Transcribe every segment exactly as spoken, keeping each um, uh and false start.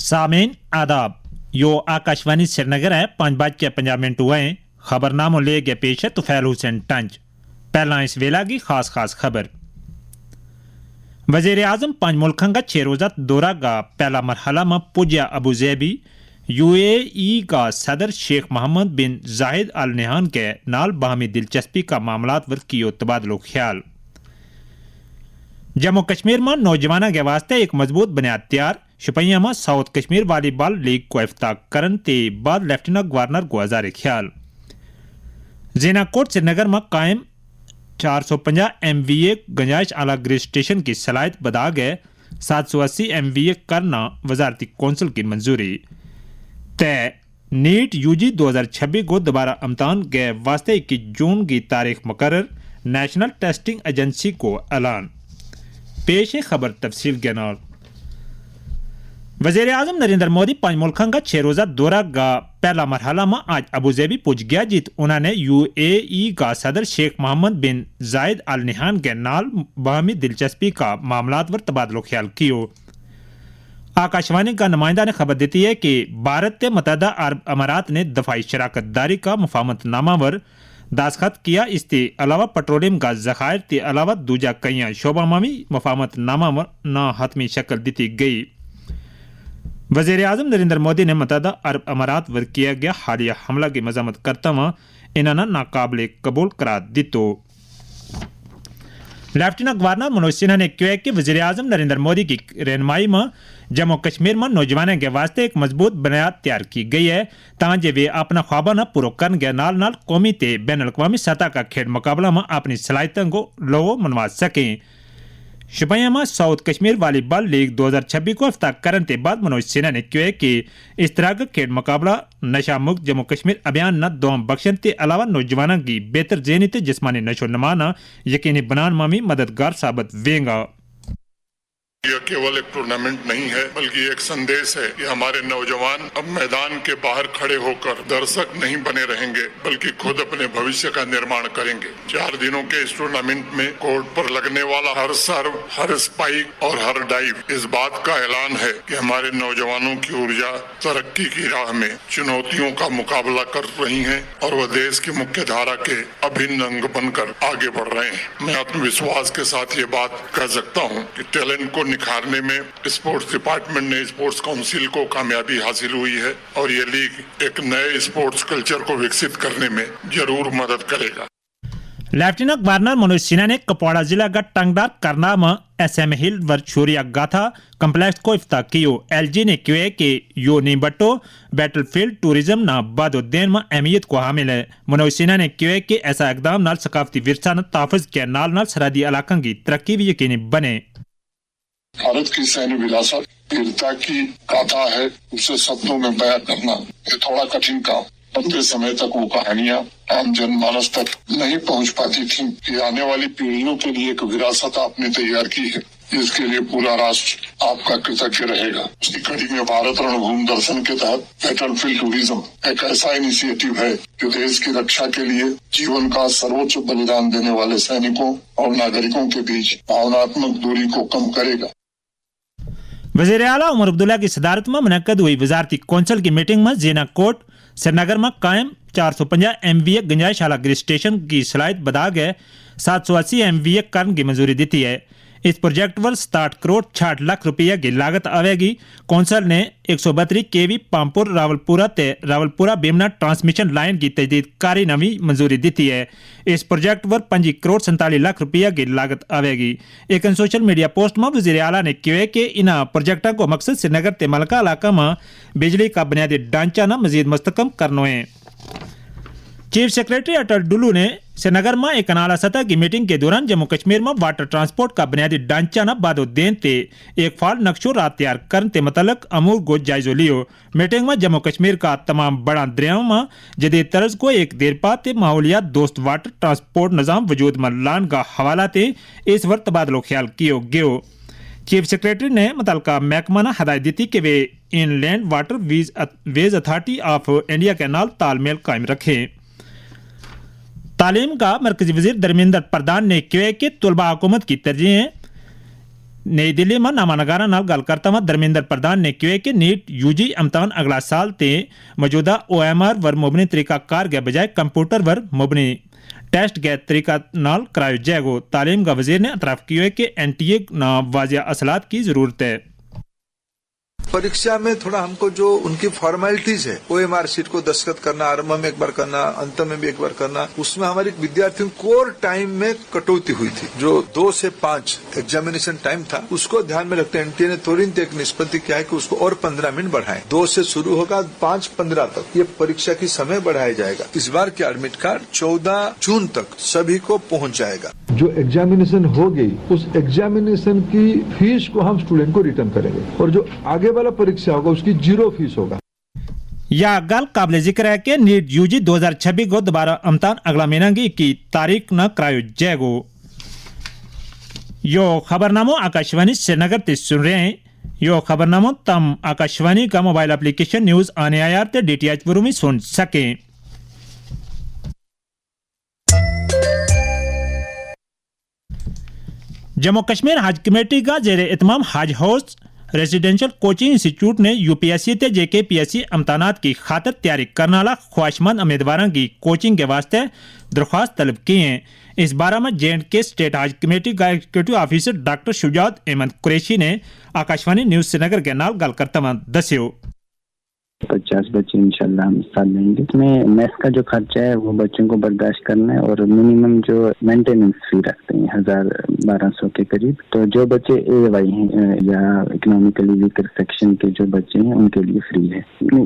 سامعین، آداب۔ یوہ آکاشوانی سرینگر ہے۔ پنج بج کے پنجاہ منٹ ہوئے ہیں۔ خبرنامو لے گیا پیش ہے طفیل حسین ٹنچ۔ پہلاں اس ویلا کی خاص خاص خبر۔ وزیر اعظم پنج ملکاں کا چھ روزہ دورہ کا پہلا مرحلہ ما پوجیا ابوظہبی۔ یو اے ای کا صدر شیخ محمد بن زاہد النہان کے نال باہمی دلچسپی کا معاملات ورکی و تبادلو خیال۔ جموں کشمیر ما نوجواناں کے واسطے ایک مضبوط بنیاد تیار۔ شپیاں ما ساؤتھ کشمیر والی بال لیگ کو افتاح کرن تے بعد لیفٹننٹ گورنر کو ہزار خیال۔ زینا کوٹ سرینگر ما قائم چار سو پنجاہ ایم وی اے گنجائش آلا گریس اسٹیشن کی صلاحیت بدا گئے۔ سات سو اسی ایم وی اے کرنا وزارتی کونسل کی منظوری۔ تے نیٹ یو جی دو ہزار چھبی کو دوبارہ امتحان کے واسطے اکیس جون کی تاریخ مقرر۔ نیشنل ٹیسٹنگ ایجنسی کو اعلان۔ پیش ہیں خبر تفصیل کے نال۔ وزیر اعظم نریندر مودی پنج ملکاں کا چھ روزہ دورہ کا پہلا مرحلہ ما آج ابوظہبی پہنچ گیا جت انہاں نے یو اے ای کا صدر شیخ محمد بن زاہد النہان کے نال باہمی دلچسپی کا معاملات پر تبادلو خیال کیو۔ آکاشوانی کا نمائندہ نے خبر دیتی ہے کہ بھارت تے متحدہ عرب امارات نے دفاعی شراکت داری کا مفاہمت نامہ ور دستخط کیا۔ اس تے علاوہ پٹرولیم کا ذخائر تے علاوہ دوجہ کئیاں شعبہ ما وی مفاہمت نامہ ور نا حتمی شکل دیتی گئی۔ وزیر اعظم نریندر مودی نے متحدہ عرب امارات ور کیا گیا حالیہ حملہ کی مذمت کرتا ہوا انہاں نا ناقابل قبول قرار دیتو۔ لیفٹننٹ گورنر منوج سنہا نے کہیو ہے کہ وزیر اعظم نریندر مودی کی رہنمائی ما جموں کشمیر ما نوجوانوں کے واسطے ایک مضبوط بنیاد تیار کی گئی ہے تاں جے ویہ اپنا خواباں نا پورو کرن کے نال نال قومی تے بین الاقوامی سطح کا کھیڈ مقابلہ ما اپنی صلاحیتاں کو لوگو منوا سکیں۔ شپیاں ما ساؤتھ کشمیر والی بال لیگ دو ہزار چھبی کو افتاح کرن تے بعد منوج سنہا نے کہیو ہے کہ اس طرح کا کھیڈ مقابلہ نشہ مکت جموں کشمیر ابھیان نا دوام بخشن تے علاوہ نوجواناں کی بہتر ذہنی تے جسمانی نشو نما نا یقینی بنان ما وی مددگار ثابت وینگا۔ یہ کیول ایک ٹورنامنٹ نہیں ہے، بلکہ یہ ایک سندیش ہے کہ ہمارے نوجوان اب میدان کے باہر کھڑے ہو کر درشک نہیں بنے رہیں گے، بلکہ خود اپنے بھوشیہ کا نرماڑ کریں گے۔ چار دنوں کے اس ٹورنامنٹ میں کورٹ پر لگنے والا ہر سرو، ہر اسپائک اور ہر ڈائیو اس بات کا اعلان ہے کہ ہمارے نوجوانوں کی اورجا ترقی کی راہ میں چنوتیوں کا مقابلہ کر رہی ہیں اور وہ دیش کی مکھیہ دھارا کے ابھن انگ بن کر آگے بڑھ رہے ہیں۔ میں آتم وشواس کے ساتھ یہ بات کہہ سکتا ہوں کہ ٹیلنٹ کو نکھارنے میں اسپورٹس ڈپارٹمنٹ نے اسپورٹس کونسل کو کامیابی حاصل ہوئی ہے اور یہ لیگ ایک نئے اسپورٹس کلچر کو وکست کرنے میں ضرور مدد کرے گا۔ لیفٹننٹ گورنر منوج سنہا نے کپواڑہ ضلع کا ٹنگڈار کرنا ما ایس ایم ہل ور شوریہ گاتھا کمپلیکس کو افتاح کیو۔ ایل جی نے کہیو ہے کہ یوہ نیم بٹو بیٹل فیلڈ ٹورزم نا بعد و دین ما اہمیت کو حامل ہے۔ منوج سنہا نے کہیو ہے کہ ایسا اقدام نال ثقافتی ورثہ نا تحفظ کے نال نال سرحدی علاقاں کی ترقی وی یقینی بنے۔ بھارت کی سینیہ وراثت ویرتا کی گاتھا ہے، اسے شبدوں میں بیاں کرنا یہ تھوڑا کٹھن کام۔ لمبے سمے تک وہ کہانیاں عام جن مانس تک نہیں پہنچ پاتی تھیں۔ یہ آنے والی پیڑھیوں کے لیے ایک وراثت آپ نے تیار کی ہے، اس کے لیے پورا راشٹر آپ کا کرتگیہ رہے گا۔ اس کی کڑی میں بھارت رنبھوم درشن کے تحت بیٹل فیلڈ ٹورزم ایک ایسا انیشیٹو ہے جو دیش کی رکشا کے لیے جیون کا سروچ بلیدان دینے والے سینکوں اور ناگرکوں کے بیچ بھاوناتمک دوری کو کم کرے گا۔ وزیر اعلیٰ عمر عبداللہ کی صدارت ما منعقد ہوئی وزارتی کونسل کی میٹنگ ما زینا کوٹ سرینگر ما قائم چار سو پنجاہ ایم وی اے گنجائش آلا گریس اسٹیشن کی صلاحیت بدا گئے سات سو اسی ایم وی اے کرن کی منظوری دیتی ہے۔ اس پروجیکٹ ول ستاہٹھ کروڑ چھیاہٹھ لکھ روپیہ کی لاگت آوے گی۔ کونسل نے ایک سو بتری کے وی پامپور راولپورہ تے راولپورہ بیمنا ٹرانسمیشن لائن کی تجدید کاری نا وی منظوری دیتی ہے۔ اس پروجیکٹ ور پنجی کروڑ سینتالی لکھ روپیہ کی لاگت آوے گی۔ ایک سوشل میڈیا پوسٹ ما وزیر اعلیٰ نے کہیو ہے کہ انہاں پروجیکٹاں کو مقصد سرینگر تے ملکہ علاقہ ما بجلی کا بنیادی ڈھانچہ نا مزید مستحکم کرنو ہے۔ چیف سیکرٹری اٹل ڈلو نے سرینگر ما ایک انالا سطح کی میٹنگ کے دوران جموں کشمیر ما واٹر ٹرانسپورٹ کا بنیادی ڈھانچہ نا بادو دین تے ایک فال نقشو رات تیار کرن تے متعلق امور کو جائزو لیو۔ میٹنگ ما جموں کشمیر کا تمام بڑاں دریاؤں ما جدید طرز کو ایک دیر پاتے ماحولیات دوست واٹر ٹرانسپورٹ نظام وجود ما لان کا حوالہ تے اس ور تبادلو خیال کیو گیو۔ چیف سیکرٹری نے متعلقہ محکمہ نا ہدایت دیتی کہ ویہ ان لینڈ واٹر ویز اتھارٹی آف انڈیا کے نال تال میل قائم رکھیں۔ تعلیم کا مرکزی وزیر درمیندر پردھان نے کہیو ہے کہ طلبہ حکومت کی ترجیح ہیں۔ نئی دہلی ما نامہ نگاراں نال گل کرتا واں دھرمیندر پردھان نے کہیو ہے کہ نیٹ یو جی امتحان اگلا سال تے موجودہ او ایم آر ور مبنی طریقہ کار کے بجائے کمپیوٹر ور مبنی ٹیسٹ کے طریقہ نال کرایو جائے گو۔ تعلیم کا وزیر نے اعتراف کہیو ہے کہ این ٹی اے نا واضح اصلاحات کی ضرورت ہے۔ پریکشا میں تھوڑا ہم کو جو ان کی فارمیلٹیز ہے او ایم آر شیٹ کو دستخط کرنا آرمبھ میں ایک بار کرنا انت میں بھی ایک بار کرنا اس میں ہماری ودیارتھیوں کور ٹائم میں کٹوتی ہوئی تھی جو دو سے پانچ ایگزامینیشن ٹائم تھا اس کو دھیان میں رکھتے ہیں این ٹی اے نے تورنت ایک نسپتی کیا ہے کہ اس کو اور پندرہ منٹ بڑھائیں دو سے شروع ہوگا پانچ پندرہ تک یہ پریکشا کی سمے بڑھایا جائے گا۔ اس بار کے ایڈمٹ کارڈ چودہ جون تک سبھی کو پہنچ جائے گا۔ جو ایگزامینیشن ہو گئی اس ایگزامینیشن کی فیس کو ہم اسٹوڈنٹ کو ریٹرن کریں گے اور جو آگے والا پریکشا ہوگا اس کی زیرو فیس ہوگا۔ یا گل قابل ذکر ہے کہ نیٹ یو جی دو ہزار چھبی کو دوبارہ امتحان اگلا مہینہ کی کی تاریخ نہ کرایو جائے گو۔ یو خبرنامو آکاشوانی سرینگر تے سن رہے ہیں۔ یو خبرنامو تم آکاشوانی کا موبائل اپلیکیشن نیوز آنے آیار تے ڈی ٹی ایچ پرو میں سن سکیں۔ جموں کشمیر حج کمیٹی کا زیر اہتمام حج ہاؤس ریزیڈنشل کوچنگ انسٹیٹیوٹ نے یو پی ایس سی تے جے کے پی ایس سی امتحانات کی خاطر تیاری کرنا لا خواہشمند امیدواراں کی کوچنگ کے واسطے درخواست طلب کی ہیں۔ اس بارہ ما جے اینڈ کے اسٹیٹ حج کمیٹی کا ایگزیکٹو آفیسر ڈاکٹر شجاعت احمد قریشی نے آکاشوانی نیوز سرینگر کے نال گل کرتا ہوا دسیو۔ پچاس بچے انشاءاللہ ہم ساتھ لیں گے اس میں میس کا جو خرچہ ہے وہ بچوں کو برداشت کرنا ہے اور منیمم جو مینٹیننس فی رکھتے ہیں ہزار بارہ سو کے قریب۔ تو جو بچے اے وائی ہیں یا اکنامیکلی ویکر سیکشن کے جو بچے ہیں ان کے لیے فری ہے۔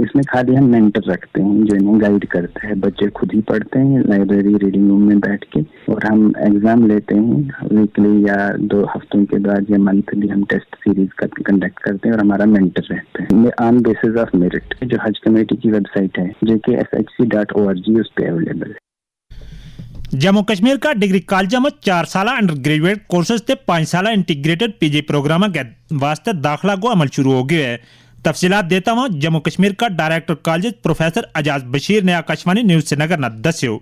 اس میں خالی ہم مینٹر رکھتے ہیں جو انہیں گائیڈ کرتے ہیں بچے خود ہی پڑھتے ہیں لائبریری ریڈنگ روم میں بیٹھ کے اور ہم ایگزام لیتے ہیں ویکلی یا دو ہفتوں کے بعد یا منتھلی ہم ٹیسٹ سیریز کنڈکٹ کرتے ہیں اور ہمارا مینٹر رہتا ہے آن بیسس آف میرٹ جو حج کمیٹی کی ویب سائٹ ہے جے کے ایس ایچ سی ڈاٹ او آر جی اس پہ اویلیبل ہے۔ جموں کشمیر کا ڈگری کالجہ ما چار سالہ انڈر گریجویٹ کورسز تے پانچ سالہ انٹیگریٹڈ پی جی پروگراماں کے واسطے داخلہ کو عمل شروع ہو گیو ہے۔ تفصیلات دیتا ہوا جموں کشمیر کا ڈائریکٹر کالجز پروفیسر اعجاز بشیر نے آکاشوانی نیوز سرینگر نا دسیو۔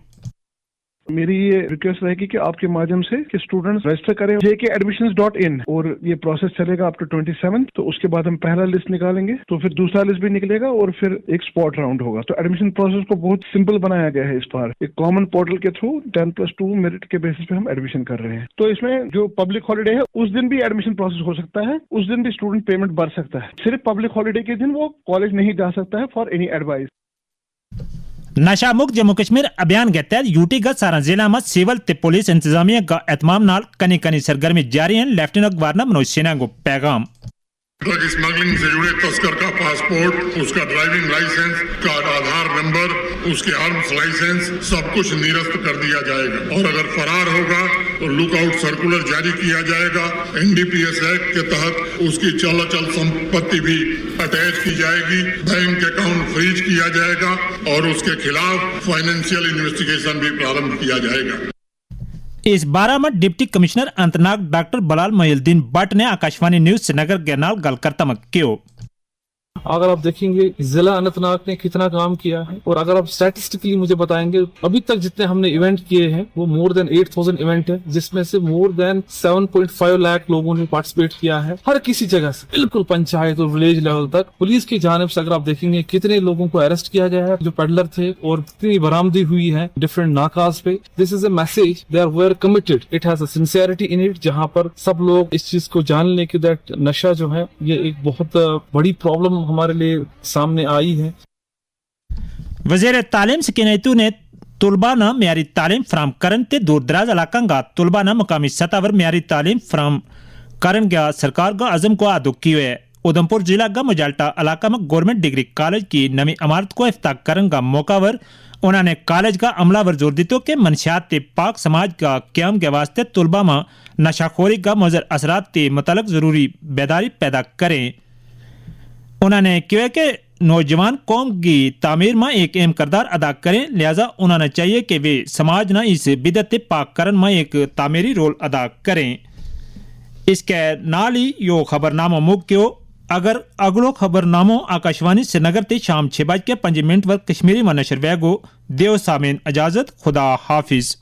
میری یہ ریکویسٹ رہے گی کہ آپ کے مادھیم سے کہ اسٹوڈنٹس رجسٹر کریں جے کے ایڈمیشن ڈاٹ ان اور یہ پروسیس چلے گا اپٹو ٹوئنٹی سیون۔ تو اس کے بعد ہم پہلا لسٹ نکالیں گے تو پھر دوسرا لسٹ بھی نکلے گا اور پھر ایک اسپاٹ راؤنڈ ہوگا تو ایڈمیشن پروسیس کو بہت سمپل بنایا گیا ہے اس بار ایک کامن پورٹل کے تھرو ٹین پلس ٹو میرٹ کے بیسس پہ ہم ایڈمیشن کر رہے ہیں۔ تو اس میں جو پبلک ہالیڈے ہے اس دن بھی ایڈمیشن پروسیس ہو سکتا ہے اس دن بھی اسٹوڈنٹ پیمنٹ بھر سکتا ہے صرف پبلک ہالیڈے کے دن وہ کالج نہیں جا سکتا ہے فار اینی ایڈوائس۔ نشہ مک جموں کشمیر ابھیان کے تحت یوٹی کا سارا ضلع ما سیول تے پولیس انتظامیہ کا اہتمام نال کنی کنی سرگرمی جاری ہیں لیفٹننٹ گورنر منوج سنہا کو پیغام۔ ڈرگ اسمگلنگ سے جڑے تسکر کا پاسپورٹ، اس کا ڈرائیونگ لائسنس، کا آدھار نمبر، اس کے آرمز لائسنس سب کچھ نیرست کر دیا جائے گا اور اگر فرار ہوگا تو لک آؤٹ سرکولر جاری کیا جائے گا۔ این ڈی پی ایس ایکٹ کے تحت اس کی چل اچل سمپتی بھی اٹیچ کی جائے گی۔ بینک اکاؤنٹ فریج کیا جائے گا اور اس کے خلاف فنانشل انویسٹیگیشن بھی پرارمبھ کیا جائے گا۔ اس بارہ ما ڈپٹی کمشنر انتناگ ڈاکٹر بلال محی الدین بٹ نے آکاشوانی نیوز سرینگر کے نال گل کرتا ما کہیو۔ اگر آپ دیکھیں گے ضلع انتناگ نے کتنا کام کیا ہے اور اگر آپ اسٹیٹسٹکلی مجھے بتائیں گے ابھی تک جتنے ہم نے ایونٹ کیے ہیں وہ مور دین ایٹ تھاؤزنڈ ایونٹ ہے جس میں سے مور دین سیون پوائنٹ فائیو لاکھ لوگوں نے پارٹیسپیٹ کیا ہے ہر کسی جگہ سے بالکل پنچایت اور ولیج لیول تک پولیس کی جانب سے اگر آپ دیکھیں گے کتنے لوگوں کو اریسٹ کیا گیا ہے جو پیڈلر تھے اور کتنی برآمدی ہوئی ہے ڈفرنٹ ناکاز پہ۔ دس از اے میسج دے آر ویئر کمیٹڈ اٹ ہیز اے سنسیئرٹی ان اٹ جہاں پر سب لوگ اس چیز کو جان لیں کہ دیٹ نشہ جو ہے یہ ایک بہت بڑی پرابلم ہمارے لیے سامنے آئی ہے۔ وزیر تعلیم سکینہ ایتو نے طلباء نا معیاری تعلیم فراہم کرن تے دور دراز علاقاں کا طلباء نا مقامی سطح پر معیاری تعلیم فراہم کرن کا سرکار کا عزم کو آدھو کیو ہے۔ ادھمپور ضلع کا مجالٹا علاقہ ما گورنمنٹ ڈگری کالج کی نوی عمارت کو افتتاح کرن کا موقع پر انہوں نے کالج کا عملہ پر زور دیتو کہ منشیات تے پاک سماج کا قیام کے واسطے طلباء ما نشہ خوری کا مضر اثرات تے متعلق ضروری بیداری پیدا کریں۔ انہوں نے کہیو ہے کہ نوجوان قوم کی تعمیر ما ایک اہم کردار ادا کریں لہذا انہوں نے چاہیے کہ ویہ سماج نا اس بدعت تے پاک کرن ما ایک تعمیری رول ادا کریں۔ اس کے نال ہی یوہ خبرنامو مک گیو۔ اگر اگلو خبرنامو آکاشوانی سرینگر تے شام چھ بج کے پنج منٹ ور کشمیری ما نشر ویہ گو۔ دیو سامین اجازت خدا حافظ۔